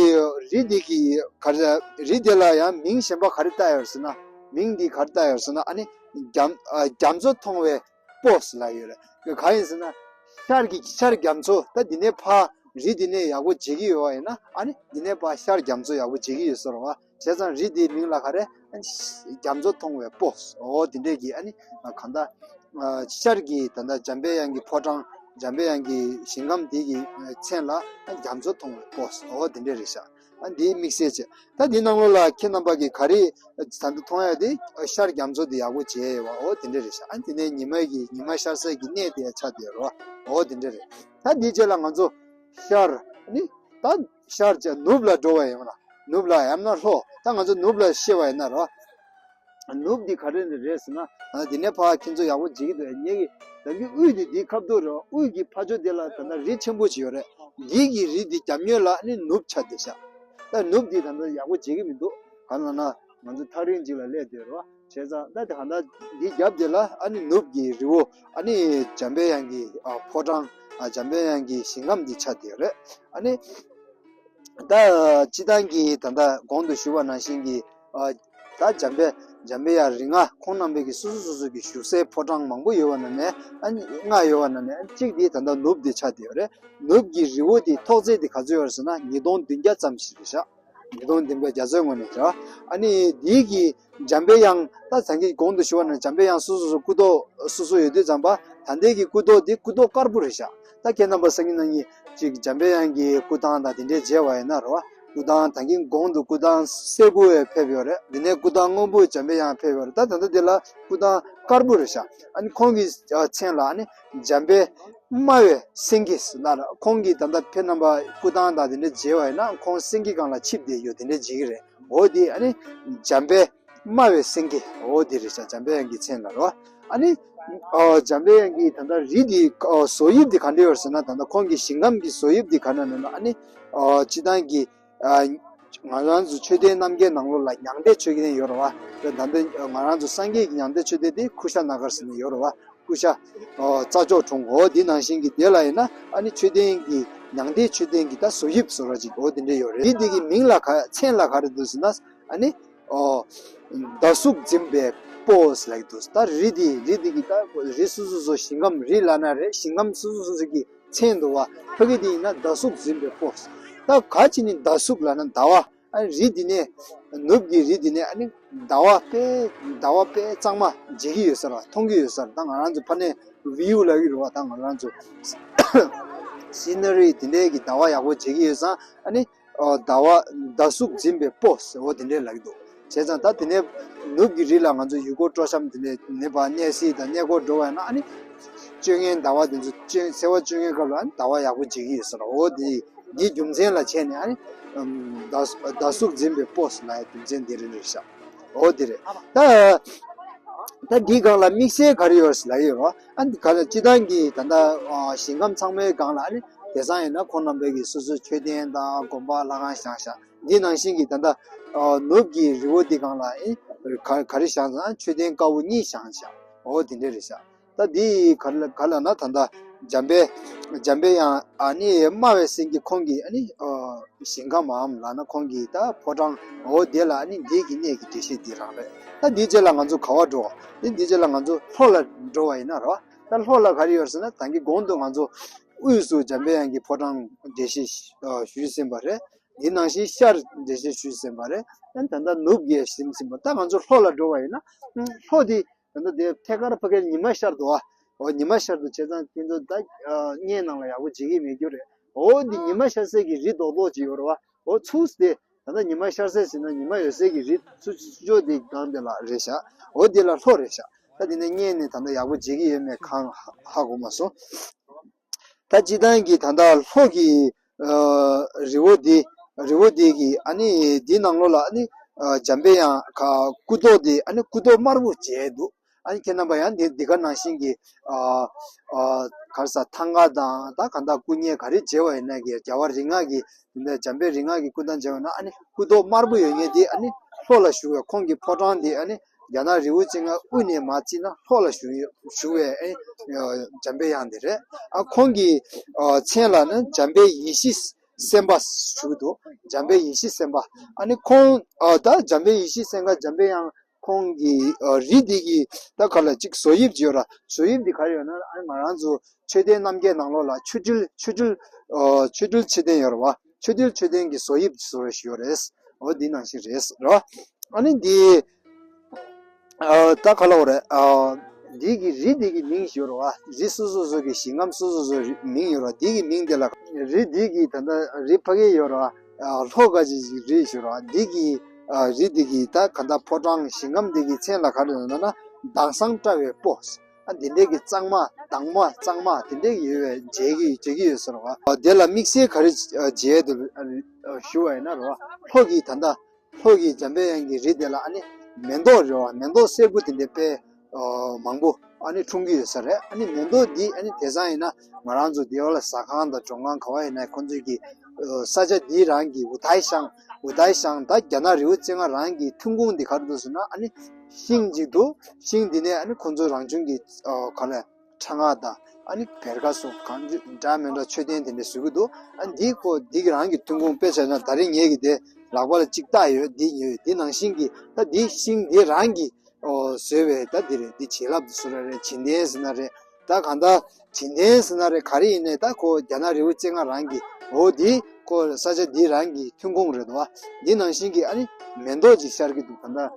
རི་འདི་གི་ག་རེ། རི་དེ་ལ་ཡང་མིང་གཞན་པ་ག་རེ་བཏགས་ཡོད་ཟེར་ན། མིང་འདི་ག་རེ་བཏགས་ཡོད་ཟེར་ན། ཨ་ནི་རྒྱ་ཨ་རྒྱ་མཚོ་མཐོང་བའི་སྤོས་ལབ་ཡོད་རེད། ག་ཡིན་ཟེར་ན་ཤར་གྱི་ཤར་རྒྱ་མཚོ། ད་འདི་ནས་ཕར་རི་འདི་ནས་ཡག་པོ་མཇལ་གྱི་ཡོད་པ་ཡིན་ན། ཨ་ནི་འདི་ནས་ཕར་ཤར་རྒྱ་མཚོ་ཡག་པོ་མཇལ་གྱི་ཡོད་ས་རེད་བ། བྱས་ཙང་རི་འདིའི་མིང་ལ་ག་རེ། ཨ་ནི་རྒྱ་མཚོ་མཐོང་བའི་སྤོས། འོ་འདི་འདྲས་ཀྱི་ཨ་ནི་གང་ལྟར། ཨ་ཤར་གྱི་ད་ལྟ་འཇམ་པའི་དབྱངས་ཀྱི་ཕོ་བྲང་། འཇམ་པའི་དབྱངས་ཀྱི་ཞིང་ཁམས་འདི་གི་མཚན་ལ་རྒྱ་མཚོ་མཐོང་བའི་སྤོས། འོ་དེ་འདྲས་རེད་ཤག་ཨ་འདིའི་དམིགས་བསལ་བྱས། ད་འདིའི་ནང་ལོགས་ལ་ཁྱེད་རྣམ་པ་གིས་ག་རེ་ད་ལྟ་མཐོང་ཡ་དེ་ཤར་རྒྱ་མཚོ་འདི་ཡག་པོ་མཇལ་ཡོད་པ། འོ་དེ་འདྲས་རེད་ཤག་ཨ་དེ་ནས་ཉི་མ་གི་ཉི་མ་ཤར་སའི་གི་གནས་དེ་ཡ་ཆགས་བསྡད་ཡོད་རེད་བ། འོ་དེ་འདྲས་རེད། ད་འདིའི་རྗེས་ལ་ང་ཚོ་ཤར་ནི་ད་ཤར་བྱས་ནུབ་ལ་འགྲོ་བ་ཡིན་ན། ནུབ་ལ་ཡང་ན་ལྷོ། ད་ང་ཚོ་ནུབ་ལ་བཤད་པ་ཡིན་ན་རོ། ནུབ་འདི་ག་རེ་ནས་རེད་ཟེར་ན། ཨ་འདི་ནས་ཕར་ཁྱེད་ཚོ་ཡག་པོ་མཇལ་གྱི་འདུག་ངེད་ཀྱི་ད་གིན་དབུས་འདི་འདིའི་ཁ་ཐུག་རེད། དབུས་ཀྱི་ཕ་ཕྱོགས་འདི་ལ་ད་ལྟ་རི་ཆེན་པོ་ཅིག་ཡོད་རེད། འདི་གི་རི་འདི་རྒྱབ་ངོས་ལ་ནི་ནུབ་ཆགས་བསྡད་ཤག་ད་ནུབ་འདི་ད་ལྟ་ཡག་པོ་མཇལ་གྱི་མི་འདུག་གང་ལབ་ན་ང་ཚོ་ཐག་རིང་ཅིག་ལ་སླེབས་བསྡད་རེད་བ། བྱས་ཙང་ད་དེ་གང་ལྟར་འདི་རྒྱབ་དེ་ལ་ཨ་ནི་ནུབ་ཀྱི་རི་བོ། ཨ་ནི་འཇམ་པའི་དབྱངས་ཀྱི་ཨ་ཕོ་བྲང་། ཨ་འཇམ་པའི་དབྱངས་ཀྱི་ཞིང་ཁམས་འདི་ཆགས་བསྡད་ཡོད་རེད། ཨ་ནི་ད་སྤྱིར་བཏང་གི་ད་ལྟ་གོང་དུ་ཞུས་པ་ནང་བཞིན་གྱི་ཨ་ད་འཇམ་པའི་འཇམ་པའི་དབྱངས་རིགས་ལྔ་ཁོང་རྣམ་པའི་གི་སོ་སོ་སོ་སོ་གི་བཞུགས་སའི་ཕོ་བྲང་མང་པོ་ཡོད་པ་ནང་ནས། ཨ་ནི་ལྔ་ཡོད་པ་ནང་ནས་ཨ་ནི་གཅིག་འདི་ད་ལྟ་ནུབ་འདི་ཆགས་བསྡད་ཡོད་རེད། ནུབ་ཀྱི་རི་བོ་འདི་ཐོག་ཚད་འདི་ག་ཚོད་ཡོད་རེད་ཟེར་ན་ཉིས་སྟོང་བདུན་བརྒྱ་ཙམ་ཞིག་རེད་ཤག་ཉིས་སྟོང་བདུན་བརྒྱ་རྒྱ་མཚོའི་ངོས་ནས་རེད། ཨ་ནི་འདི་གི་འཇམ་པའི་དབྱངས། ད་ད་གིན་གོང་དུ་ཞུས་པ་ནང་འཇམ་པའི་དབྱངས་སོ་སོ་སོ་སྐུ་ཐོག་སོ་སོ་ཡོད་དུས་ཙམ་པ། ད་ལྟའི་གི་སྐུ་ཐོག་འདི་སྐུ་ཐོག་དཀར་པོ་རེད་ཤག་ད་ཁྱེད་རྣམ་པ་སང་ཉིན་གནངས་ཉིན་ཅིག་འཇམ་པའི་དབྱངས་ཀྱི་སྐུ་ཐང་དང་དེ་འདྲའི་མཇལ་བ་ཡིན་ན་རེད་བ། སྐུ་ཐང་ད་གིན་གོང་དུ་སྐུ་ཐང་སེར་པོ་ཡང་ཕེབས་ཡོད་རེད། འདི་ནས་སྐུ་ཐང་སྔོན་པོའི་འཇམ་པའི་དབྱངས་ཕེབས་ཡོད་རེད། ད་ད་ལྟ་འདི་ལ་སྐུ་ཐང་དཀར་པོ་རེད་ཤག་ཨ་ནི་ཁོང་གི་མཚན་ལ་ཨ་ནི་འཇམ་པའི་སྨྲ་བའི་སེང་གེ་ཟེར་ལབ་རེད། ཁོང་གི་ད་ལྟ་ཁྱེད་རྣམ་པ་སྐུ་ཐང་དང་དེ་འདྲ་མཇལ་བ་ཡིན་ན་ཁོང་སེང་གེ་སྒང་ལ་ཆིབས་བསྡད་ཡོད་དེ་འདྲ་མཇལ་གྱི་རེད། འོ་དེ་ཨ་ནི་འཇམ་པའི་སྨྲ་བའི་སེང་གེ། འོ་དེ་རེད་ཤག་འཇམ་པའི་དབྱངས་ཀྱི་མཚན་ལ་རོ། ཨ་ནི་ཨ་འཇམ་པའི་དབྱངས་ཀྱི་ད་ལྟ་རི་དེ་ཨ་བཟོ་དབྱིབས་དེ་ག་འདྲ་ཡོད་ཟེར་ན། ད་ལྟ་ཁོང་གི་ཞིང་ཁམས་ཀྱི་བཟོ་དབྱིབས་དེ་ག་འདྲ་ཡོད་ན། ཨ་ནི་ཨ་སྤྱིར་བཏང་གི་ཨ་ང་རང་ཚོ་མཆོད་རྟེན་རྣམ་རྒྱལ་ནང་ལོགས་ལ་མྱང་འདས་མཆོད་རྟེན་ཡོད་རེད་བ། ད་ལྟ་ང་རང་ཚོ་སངས་རྒྱས་ཀྱི་མྱང་འདས་མཆོད་རྟེན་དེ་ཀུ་ཤ་ན་གར་ཟེར་ནས་ཡོད་རེད་བ། ཀུ་ཤ་ཨོ་རྩྭ་མཆོག་གྲོང་གོ་འདི་ནང་བཞིན་གྱི་དེ་ལ་ཡིན་ན། ཨ་ནི་མཆོད་རྟེན་གྱི་མྱང་འདས་མཆོད་རྟེན་གྱི་ད་བཟོ་དབྱིབས་བཟོ་འདྲ་ཅིག་འོ་དེ་འདྲ་ཡོད་རེད། རི་འདི་གི་མིང་ལ་ག་མཚན་ལ་ག་རེ་འདུག་ཟེར་ན། ཨ་ནི་ཨོ་ཟླ་གཟུགས་འཛིན་པའི་སྤོས་ལབ་ཀྱི་འདུག་ད་རི་འདི་རི་འདི་གི་ད་རི་སོ་སོ་སོ་ཞིང་ཁམས་རི་ལབ་ན་རེད། ཞིང་ཁམས་སོ་སོ་སོ་སོ་གི་མཚན་འདུག་བ། ཕ་གི་འདི་ཡིན་ན་ཟླ་གཟུགས་འཛིན་པའི་སྤོས། ད་ག་ཅི་ནི་ཟླ་གཟུགས་ལབ་ན་ཟླ་བ། ཨ་རི་འདི་ནས་ནུབ་ཀྱི་རི་འདི་ནས་ཨ་ནི་ཟླ་བ་དཔེ་ཟླ་བ་དཔེ་གཙང་མ་མཇལ་གྱི་ཡོད་ས་རེད། མཐོང་གི་ཡོད་ས་རེད། ད་ང་རང་ཚོ་ཕ་ནས་བིའུ་ལབ་ཀྱི་རེད་བ། ད་ང་རང་ཚོ་སི་ན་རི་དེ་འདྲའི་གི་ཟླ་བ་ཡག་པོ་མཇལ་གྱི་ཡོད་ཙང་། ཨ་ནི་ཨ་ཟླ་བ་ཟླ་གཟུགས་འཛིན་པའི་སྤོས་ཟེར་བ་དེ་འདྲའི་ལབ་ཀྱི་འདུག་བྱས་ཙང་ད་དེ་ནས་ནུབ་ཀྱི་རི་ལ་ང་ཚོ་ཡུལ་སྐོར་སྤྲོ་འཆམ་དེ་འདྲའི་ནས་ཕར་གནས་གཟིགས་དང་གནས་སྐོར་འགྲོ་བ་ཡིན་ན། ཨ་ནི་བཅོ་ལྔའི་ཟླ་བ་དེ་ཚོ་བཅོ་ཚེས་པ་བཅོ་ལྔའི་སྐབས་ལ་ཨ་ནི་ཟླ་བ་ཡག་པོ་མཇལ་གྱི་ཡོད་ས་རེད། འོ་དེ་འདིའི་རྒྱུ་མཚན་ལ་བྱས་ནས། ཨ་ནི་ཨམ་ཟླ་ཟླ་གཟུགས་འཛིན་པའི་སྤོས་ལབ་ཡ་རྒྱུ་མཚན་འདི་རེད་རེད་ཤག་འོ་དེ་རེད། ད་ད་འདིའི་སྒང་ལ་དམིགས་བསལ་ག་རེ་ཡོད་ཟེར་ལབ་ཡོད་རོ། ཨ་ནི་ག་ལ་སྤྱིར་བཏང་གི་ད་ལྟ་ཨ་ཞིང་ཁམས་ཚང་མའི་སྒང་ལ། ཨ་ནི་དེང་སང་ཡིན་ན་ཁོང་རྣམ་པའི་གི་སོ་སོའི་མཆོད་རྟེན་དང་དགོན་པ་ལྷ་ཁང་བཞེངས་ཤག་འདི་ནང་བཞིན་གྱི་ད་ལྟ་ཨ་ནུབ་ཀྱི་རི་བོ་འདི་སྒང་ལ་ཨེ་ག་ག་རེ་བཞེངས་ཟེར་ན་མཆོད་རྟེན་དཀར་པོ་གཉིས་བཞེངས་ཤག་འོ་དེ་འདྲ་རེད་ཤག་ད་འདི་ག་ལ་ག་ལ་ན་ད་ལྟ་འཇམ་པའི་འཇམ་པའི་དབྱངས། ཨ་ནི་སྨྲ་བའི་སེང་གེ་ཁོང་གི་ཨ་ནི་ཨ་ཞིང་ཁམས་མའམ་ལབ་ན་ཁོང་གི་ད་ཕོ་བྲང་འོ་དེ་ལ་ཨ་ནི་འདི་གི་གནས་ཀྱི་འགྲེལ་བཤད་འདི་རང་རེད། ད་འདིའི་རྗེས་ལ་ང་ཚོ་ག་པར་འགྲོ་བ། འདི་འདིའི་རྗེས་ལ་ང་ཚོ་ལྷོ་ལ་འགྲོ་བ་ཡིན་ན་རོ། ད་ལྷོ་ལ་ག་རེ་ཡོད་ཟེར་ན། ད་གིན་གོང་དུ་ང་ཚོ་དབུས་སུ་འཇམ་པའི་དབྱངས་ཀྱི་ཕོ་བྲང་འགྲེལ་བཤད་ཞུས་ཟིན་པ་རེད། འདི་ནང་བཞིན་ཤར་འགྲེལ་བཤད་ཞུས་ཟིན་པ་རེད། ད་ད་ལྟ་ནུབ་ཀྱི་ཟིན་ཟིན་པ། ད་ང་ཚོ་ལྷོ་ལ་འགྲོ་བ་ཡིན་ན། ལྷོ་འདི་ད་ལྟ་དེ་ཐད་ཀར་ཕ་གིར་ཉི་མ་ཤར་འདུག་ཨ། འོ་ཉི་མ་ཤར་འདུག་བྱས་ཙང་ཁྱེད་ཚོ་ད་ཨ་བརྙན་ནང་ལ་ཡག་པོ་མཇལ་གྱི་མེད་རྒྱུ་རེད། འོ་འདི་ཉི་མ་ཤར་སའི་གི་རི་རྡོག་རྡོག་ཅིག་ཡོད་རེད་བ། འོ་ཚུར་དེ་ད་ལྟ་ཉི་མ་ཤར་སའི་ཟེར་ན་ཉི་མ་ཡོད་སའི་གི་རི་ཚུར་ཚུར་ཕྱོགས་དེ་སྒང་དེ་ལ་རེད་ཤག་འོ་དེ་ལ་ལྷོ་རེད་ཤག་ད་དེ་ནས་བརྙན་ནས་ད་ལྟ་ཡག་པོ་མཇལ་གྱི་ཡོད་མེད་གང་ཧ་ཧ་གོ་མ་སོང་། ད་སྤྱིར་བཏང་གི་ད་ལྟ་ལྷོ་གི་ཨ་རི་བོ་འདི་རི་བོ་འདི་གི་ཨ་ནི་འདི་ནང་ལོགས་ལ་ཨ་ནི་ཨ་འཇམ་པའི་དབྱངས་ཀྱི་སྐུ་ཐོག་འདི་ཨ་ནི་སྐུ་ཐོག་དམར་པོ་བྱས་འདུག་ཨ་ནི་ཁྱེད་རྣམ་པ་ཡང་འདི་འདི་ག་ནང་བཞིན་གྱི་ཨ་ཨ་ག་རེ་ཟ་ཐང་ག་དང་ད་ག་ད་སྐུ་བརྙན་ག་རེ་མཇལ་བ་ཡིན་ན་གི་རྒྱལ་བ་རིགས་ལྔ་གི་འདི་འདྲ་འཇམ་དཔལ་རིགས་ལྔ་གི་སྐུ་ཐང་མཇལ་བ་ན་ཨ་ནི་སྐུ་མདོག་དམར་པོ་ཡོད་མཁན་དེ་ཨ་ནི་ལྷོ་ལ་བཞུགས་པའི་ཁོང་གི་ཕོ་བྲང་དེ་ཨ་ནི་རྒྱ་ནག་རི་བོ་རྩེ་ལྔ་དབུས་ནས་མར་བརྩིས་ན་ལྷོ་ལ་བཞུགས་ཡོད་བཞུགས་པའི་ཨ་ནི་འཇམ་དཔལ་དབྱངས་དེ་རེད། ཨ་ཁོང་གི་མཚན་ལ་ནི་འཇམ་དཔལ་ཡེ་ཤེས་སེམས་དཔའ་ཞུ་གི་འདུག་འཇམ་དཔལ་ཡེ་ཤེས་སེམས་དཔའ། ཨ་ནི་ཁོང་ཨ་ད་འཇམ་དཔལ་ཡེ་ཤེས་སེམས་དཔའ་འཇམ་དཔལ་དབྱངས་ཁོང་གི་ཨ་རི་འདི་གི་ད་ག་ལ་ཅིག་བཟོ་དབྱིབས་ཅིག་ཡོད་ར། བཟོ་དབྱིབས་འདི་ག་རེ་ཡོད་ན་ཨ་ནི་ང་རང་ཚོ་མཆོད་རྟེན་རྣམ་རྒྱལ་ནང་ལོགས་ལ་མཆོད་སྤྲུལ་མཆོད་སྤྲུལ་ཨ་མཆོད་སྤྲུལ་མཆོད་རྟེན་ཡོད་ར་བ། མཆོད་སྤྲུལ་མཆོད་རྟེན་གྱི་བཟོ་དབྱིབས་བཟོ་བ་ཞིག་ཡོད་རེད། འོ་འདི་ནང་བཞིན་རེད་ར་བ། ཨ་ནི་འདི་ཨ་ད་ག་ལ་འོ་རེད། ཨ་འདི་གི་རི་འདི་གི་མིང་ཞིག་ཡོད་རེད་བ། རི་སོ་སོ་སོ་གི་ཞིང་ཁམས་སོ་སོ་སོ་རི་མིང་ཡོད་རེད་བ། འདི་གི་མིང་དེ་ལ་རི་འདི་གི་ད་ལྟ་རི་ཕ་གི་ཡོད་རེད་བ། ཨ་ལྷོ་ག་ཅིག་ཅིག་རི་ཞིག་ཡོད་རེད་བ། འདི་གི་ཨ་རི་འདི་གི་ད་ག་ད་ཕོ་བྲང་ཞིང་ཁམས་འདི་གི་མཚན་ལ་ག་རེ་ལབ་ན་དྭངས་སང་བཀྲ་བའི་སྤོ། ཨ་འདི་འདྲའི་གི་གཙང་མ་དྭངས་མ་གཙང་མ་དེ་འདྲའི་གི་ཡོད་པའི་མཇལ་གི་མཇལ་གི་ཡོད་ཟེར་བ། ཨ་དེ་ལ་དམིགས་བསལ་ག་རེ་ཨ་མཇལ་དུ་ཨ་ཞུ་བ་ཡིན་ན་རེད་བ། ལྷོ་གི་ད་ལྟ་ལྷོ་གི་འཇམ་དཔལ་དབྱངས་ཀྱི་རི་དེ་ལ་ཨ་ནི་མེ་ཏོག་རེད་བ། མེ་ཏོག་སེར་པོ་དེ་འདྲའི་དཔེ་ཨ་མང་པོ་ཨ་ནི་འཁྲུངས་ཀྱི་ཡོད་ས་རེད། ཨ་ནི་མེ་ཏོག་འདི་ཨ་ནི་དེང་སང་ཡིན་ན་ང་རང་ཚོ་འདི་བ་ལ་ཟ་ཁང་དང་མགྲོན་ཁང་ག་བ་ཡིན་ན་ཁོང་ཚོས་ཀྱི་ཨ་ས་ཆ་འདི་རང་གི་ཝུ་ཐའི་ཤང་ཝུ་ཐའི་ཤང་ད་རྒྱ་ནག་རི་བོ་རྩེ་ལྔ་རང་གི་ཐོན་ཁུངས་འདི་ག་རེ་འདུག་ཟེར་ན་ཨ་ནི་ཤིང་གཅིག་འདུག་ཤིང་འདི་ནས་ཨ་ནི་ཁོང་ཚོ་རང་བྱུང་གི་ཨ་ག་ལ་ཁྲ་ང་དང་ཨ་ནི་བེར་ཀ་སོགས་གང་ཅི་འདྲ་མི་འདྲ་མཆོད་རྟེན་དེ་འདྲ་བཟོ་གི་འདུག་ཨ་འདི་ཁོ་འདི་གི་རང་གི་ཐོན་ཁུངས་དཔེ་བྱས་ན་ད་རིང་ངེད་ཀྱི་དེ་ལག་པ་ལ་གཅིག་བཏགས་ཡོད། འདི་ཡོད། འདི་ནང་བཞིན་གྱི་ད་འདི་ཤིང་འདི་རང་གི་ཨོ་བཟོས་པའི་ད་འདི་རེད། འདི་བྱིན་རླབས་འདི་བཟོ་ར་རེད། བྱིན་རྟེན་ཟེར་ན་རེད། ད་གང་ལྟར་བྱིན་རྟེན་ཟེར་ན་རེད། ག་རེ་ཡིན་ནའི་ད་ཁོ་རྒྱ་ནག་རི་བོ་རྩེ་ལྔ་རང་གི་འོ་འདི་ཁོ་ས་ཆ་འདི་རང་གི་ཐོན་ཁུངས་རེད་དོ། འདི་ནང་བཞིན་གྱི་ཨ་ནི་མེ་ཏོག་ཅིག་ཤར་གྱི་འདུག་གང་ལྟར་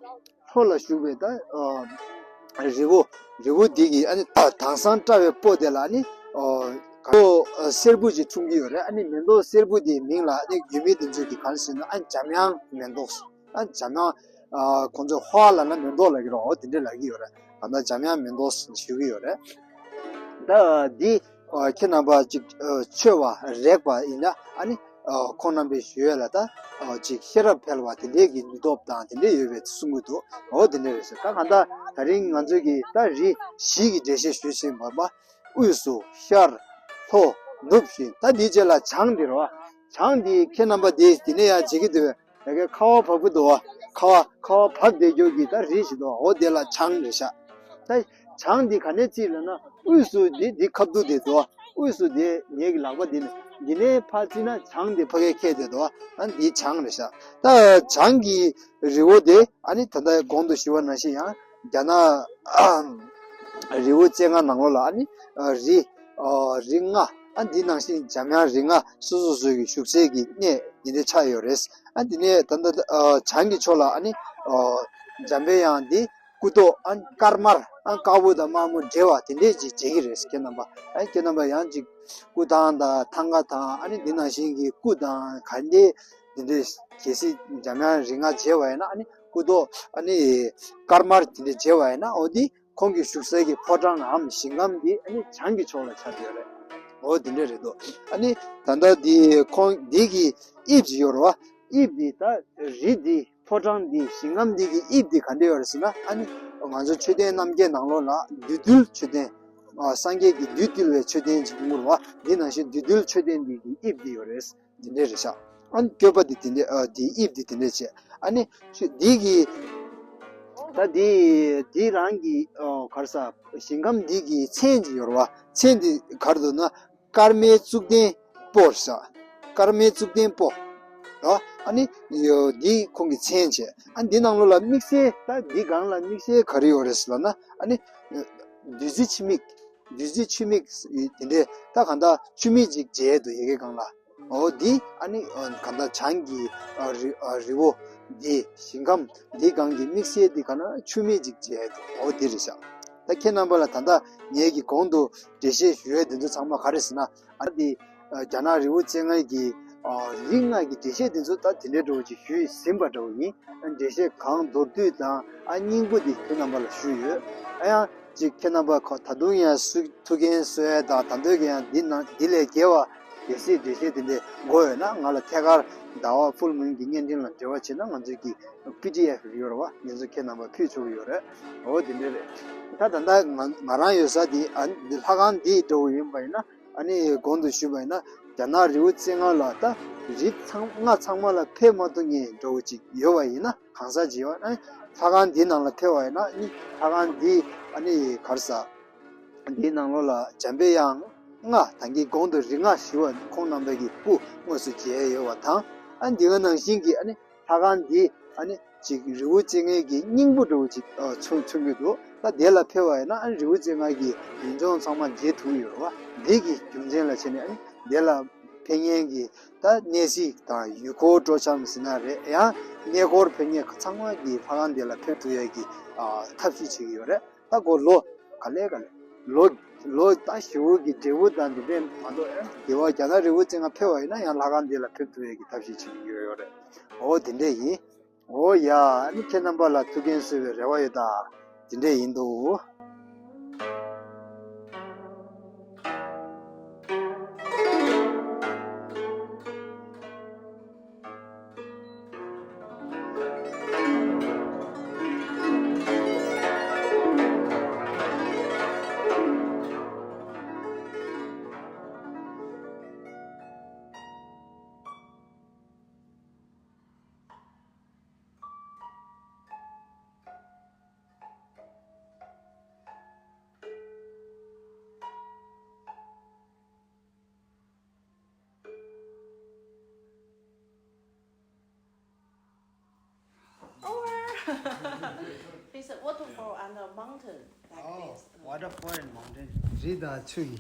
ལྷོ་ལ་བཞུགས་པའི་ད་ཨ་རི་བོ་རི་བོ་འདི་གི་ཨ་ནི་ད་དྭངས་སང་བཀྲ་བའི་སྤོ་དེ་ལ་ཨ་ནི་ཨོ་ག་ཨོ་སེར་པོ་ཅིག་འཁྲུངས་ཀྱི་ཡོད་རེད། ཨ་ནི་མེ་ཏོག་སེར་པོ་དེའི་མིང་ལ་ཨ་ནི་ཡུལ་མི་དེ་ཚོས་ཀྱི་ག་རེ་ཟེར་ན་ཨ་འཇམ་དབྱངས་མེ་ཏོག་ཨ་འཇམ་དབྱངས་ཨ་ཁོང་ཚོས་ཧོ་ཨ་ལབ་ན་མེ་ཏོག་ལབ་ཀྱི་རེད། འོ་དེ་འདྲས་ལབ་ཀྱི་ཡོད་རེད། ད་ལྟ་འཇམ་དབྱངས་མེ་ཏོག་ཞུ་གི་ཡོད་རེད། ད་འདི་ཨ་ཁྱེད་རྣམ་པ་ཅིག་ཨ་མཆོད་པ་རེག་པ་ཡིན་ན་ཨ་ནི་ཨ་ཁོང་རྣམ་པའི་ཞུ་ཡས་ལ་ད་ཨ་ཅིག་ཤེས་རབ་འཕེལ་བ་དེ་འདྲས་ཀྱི་ནུས་སྟོབས་དང་དེ་འདྲས་ཡོད་པའི་གསུང་གི་འདུག་འོ་དེ་འདྲས་རེད་ཟེར། ད་གང་ལྟར་ད་རིང་ང་ཚོས་ཀྱི་ད་རི་བཞི་གི་འགྲེལ་བཤད་ཞུས་ཟིན་པ་དབུས་སུ་ཤར་ལྷོ་ནུབ་བཞི། ད་འདིའི་རྗེས་ལ་བྱང་འདི་རེད་བ། བྱང་འདི་ཁྱེད་རྣམ་པ་འདི་འདི་ནས་ཡར་མཇལ་གྱི་འདུག་ཡ་གི་ཁ་བ་བབས་ཀྱི་འདུག་བ། ཁ་བ་ཁ་བ་བབས་བསྡད་རྒྱུ་གི་ད་རི་ཞིག་འདུག་བ། འོ་དེ་ལ་བྱང་རེད་ཤག་ད་བྱང་འདི་ག་ནས་བརྩིས་ལབ་ན་དབུས་སུ་འདི་འདི་ཁ་བསྡུ་དེ་འདུག་བ། དབུས་སུ་འདི་ངེད་ཀྱི་ལག་པ་འདི་ནས་འདི་ནས་ཕར་བརྩིས་ན་བྱང་འདི་ཕ་གིར་ཁེལ་བསྡད་འདུག་བ། ཨ་འདི་བྱང་རེད་ཤག་ད་བྱང་གི་རི་བོ་དེ་ཨ་ནི་ད་ལྟ་གོང་དུ་ཞུས་པ་ནང་བཞིན་ཡང་རྒྱ་ནག་རི་བོ་རྩེ་ལྔ་ནང་ལོགས་ལ་ཨ་ནི་རི་རི་ལྔ་ཨ་འདི་ནང་བཞིན་འཇམ་དབྱངས་རི་ལྔ་སོ་སོ་སོ་གི་བཞུགས་སའི་གི་གནས་འདི་འདྲ་ཆགས་ཡོད་རེད། ཨ་འདི་ནས་ད་ལྟ་བྱང་གི་ཕྱོགས་ལ་ཨ་ནི་འཇམ་དཔལ་དབྱངས་འདི་སྐུ་ཐོག་ཨ་དཀར་དམར་ཨ་དཀར་པོ་དང་དམར་མོ་འདྲེས་པ་དེ་འདྲས་ཅིག་མཇལ་གི་རེད། ཁྱེད་རྣམ་པ་ཨ་ཁྱེད་རྣམ་པ་ཡང་ཅིག་སྐུ་ཐང་དང་ཐང་ག་དང་ཨ་ནི་འདི་ནང་བཞིན་གྱི་སྐུ་དང་ག་འདྲས་དེ་འདྲས་གལ་སྲིད་འཇམ་དབྱངས་རིགས་ལྔ་མཇལ་བ་ཡིན་ན་ཨ་ནི་སྐུ་ཐོག་ཨ་ནི་དཀར་དམར་དེ་འདྲས་མཇལ་བ་ཡིན་ན་འོ་འདི་ཁོང་གི་བཞུགས་སའི་གི་ཕོ་བྲང་ངམ་ཞིང་ཁམས་འདི་ཨ་ནི་བྱང་གི་ཕྱོགས་ལ་ཆགས་ཡོད་རེད། འོ་དེ་འདྲས་རེད་འདུག་ཨ་ནི་ད་ལྟ་འདི་ཁོང་འདི་གི་དབྱིབས་ཅིག་ཡོད་རེད་བ། དབྱིབས་འདི་ད་རི་འདི་ཕོ་བྲང་འདི་ཞིང་ཁམས་འདི་གི་དབྱིབས་འདི་ག་འདྲས་ཡོད་རེད་ཟེར་ན་ཨ་ནི་ང་ཚོ་མཆོད་རྟེན་རྣམ་རྒྱལ་ནང་ལོགས་ལ་བདུད་འདུལ་མཆོད་རྟེན། ཨ་སངས་རྒྱས་ཀྱིས་བདུད་བཏུལ་བའི་མཆོད་རྟེན་ཅིག་ཡོང་གི་རེད་བ། འདི་ནང་བཞིན་བདུད་འདུལ་མཆོད་རྟེན་འདི་གི་དབྱིབས་འདི་ཡོད་རེད། འདི་འདྲས་རེད་ཤག་ཨ་ནི་བཀོད་པ་འདི་འདི་འདྲས་ཨ་འདིའི་དབྱིབས་འདི་འདི་འདྲས་བྱས་ཨ་ནི་ཆུ་འདི་གི་ད་འདི་འདི་རང་གི་ཨ་ག་རེ་ཟ་ཞིང་ཁམས་འདི་གི་མཚན་ཅིག་ཡོད་རེད་བ། མཚན་འདི་ག་རེ་འདུག་ན། སྐར་མའི་གཙུག་ལྡན་སྤོ་ཟེར། སྐར་མའི་གཙུག་ལྡན་སྤོ། ར། ཨ་ནི་ཡོ་འདི་ཁོང་གི་མཚན་བྱས། ཨ་འདི་ནང་ལོགས་ལ་དམིགས་བསལ་ད་འདི་སྒང་ལ་དམིགས་བསལ་ག་རེ་ཡོད་རེད་ཟེར་ལབ་ན་ཨ་ནི་བདུད་རྩི་ཆུ་མིག་བདུད་རྩི་ཆུ་མིག་དེ་འདྲས་ད་གང་ལྟར་ཆུ་མིག་ཅིག་མཇལ་འདུག་ཡ་གི་སྒང་ལ། འོ་འདི་ཨ་ནི་གང་ལྟར་བྱང་གི་རི་རི་བོ་འདི་ཞིང་ཁམས་འདི་སྒང་གི་དམིགས་བསལ་འདི་ག་ན་ཆུ་མིག་ཅིག་མཇལ་འདུག་འོ་འདི་རེད་ཤག་ད་ཁྱེད་རྣམ་པ་ལ་ད་ལྟ་ངེད་ཀྱི་གོང་དུ་འགྲེལ་བཤད་ཞུ་ཡས་འདི་ཚོ་ཚང་མ་ག་རེ་ཟེར་ན། ཨ་འདི་རྒྱ་ནག་རི་བོ་རྩེ་ལྔ་གི་རིགས་ལྔ་གི་འགྲེལ་བཤད་འདི་ཚོ་ད་དེ་འདྲའི་འགྲོ་ཅིག་ཞུས་ཟིན་པ་འདྲ་བོ་ཡིན། འགྲེལ་བཤད་གང་མདོར་བསྡུས་དང་ཨ་སྙིང་པོ་འདི་ཁྱེད་རྣམ་པ་ལ་ཞུས་ཡོད། ཨ་ཡང་ཅིག་ཁྱེད་རྣམ་པ་ཁོ་ད་དུང་ཡང་སུ་ཐུགས་འགན་གསོ་ཡས་དང་ད་འདོད་ཀྱི་ཡང་འདི་ནང་འདི་ལས་བརྒལ་བ་ གལ་སྲིད་འགྲེལ་བཤད་དེ་འདྲས་དགོས་ཡོད་ན་ང་ལ་ཐད་ཀར་ཟླ་བ་ཕུལ་མུན་གྱི་བརྙན་འཕྲིན་ལ་འབྲེལ་བ་བྱེད་ན་ང་ཚོས་ཀྱི་པི་ཌི་ཨེཕ་ཡོད་རེད་བ། ང་ཚོས་ཁྱེད་རྣམ་པར་ཕུལ་ཆོག་གི་ཡོད་རེད། འོ་དེ་འདྲས་རེད། ད་ད་ལྟ་ང་ང་རང་ཡོད་ས་དེ་ཨ་ནི་ལྷ་ཁང་འདི་འདྲ་བོ་ཡིན་པ་ཡིན་ན། ཨ་ནི་གོང་དུ་ཞུས་པ་ཡིན་ན་རྒྱ་ནག་རི་བོ་རྩེ་ལྔ་ལ་ད་རི་ཚང་ལྔ་ཚང་མ་ལ་ཕེབས་མ་ཐུབ་མཁན་འདྲ་བོ་ཅིག་ཡོད་པ་ཡིན་ན། གང་ཟག་ཅིག་ཡོད་པ་ན་ལྷ་ཁང་འདིའི་ནང་ལ་ཕེབས་པ་ཡིན་ན་ཨ་ནི་ལྷ་ཁང་འདི་ཨ་ནི་ག་རེ་ཟ། འདིའི་ནང་ལོགས་ལ་འཇམ་པའི་དབྱངས་ལྔ། ད་གིན་གོང་དུ་རིགས་ལྔ་ཞུ་བ་ཁོང་རྣམ་པ་གི་སྐུ་དངོས་སུ་མཇལ་ཡོད་པ་དང་། ཨ་ནི་འདི་ག་ནང་བཞིན་གྱི་ཨ་ནི་ལྷ་ཁང་འདི་ཨ་ནི་ཅིག་རི་བོ་རྩེ་ལྔའི་གི་སྙིང་པོ་འདྲ་བོ་ཅིག་ཨ་མཚོན་མཚོན་གྱི་འདུག་ད་དེ་ལ་ཕེབས་པ་ཡིན་ན་ཨ་ནི་རི་བོ་རྩེ་ལྔ་གི་ཡུལ་ལྗོངས་ཚང་མ་མཇལ་ཐུབ་ཡོད་རེད་བ། འདི་གི་རྒྱུ་མཚན་ལ་བྱས་ནས་ཨ་ནི་དེ་ལ་ཕེབས་མཁན་གྱི་ད་གནས་གཟིགས་དང་ཡུལ་སྐོར་སྤྲོ་འཆམ་ཟེར་ན་རེད། ཡང་གནས་སྐོར་ཕེབས་མཁན་ཚང་མ་གི་ལྷ་ཁང་འདི་ལ་ཕེབས་ཐུབ་ཡས་ཀྱི་ཨ་ཐབས་ཤེས་བྱེད་ཀྱི་ཡོད་རེད། ད་གོ་ལོ་ག་ལེ་ག་ལེ་ལོ་ལོ་ད་ཞེ་པོ་གི་འབྲས་བུ་དང་འདི་འདྲས་མ་གཏོགས་ཨ་དེ་བ་རྒྱ་ནག་རི་བོ་རྩེ་ལྔ་ཕེབས་པ་ཡིན་ན་ཡང་ལྷ་ཁང་འདི་ལ་ཕེབས་ཐུབ་ཡས་ཀྱི་ཐབས་ཤེས་བྱེད་ཀྱི་ཡོད་ཡོད་རེད། འོ་དེ་འདྲས་ཡིན། འོ་ཡ། ཨ་ནི་ཁྱེད་རྣམ་པ་ལ་ཐུགས་འགན་གསོས་པའི་རེ་བ་ཡོད་ད། དེ་འདྲས་ཡིན་འདུག Over. It's a waterfall and a mountain like Oh, this. Waterfall and mountain. རི་དང་ཆུ་ཡི།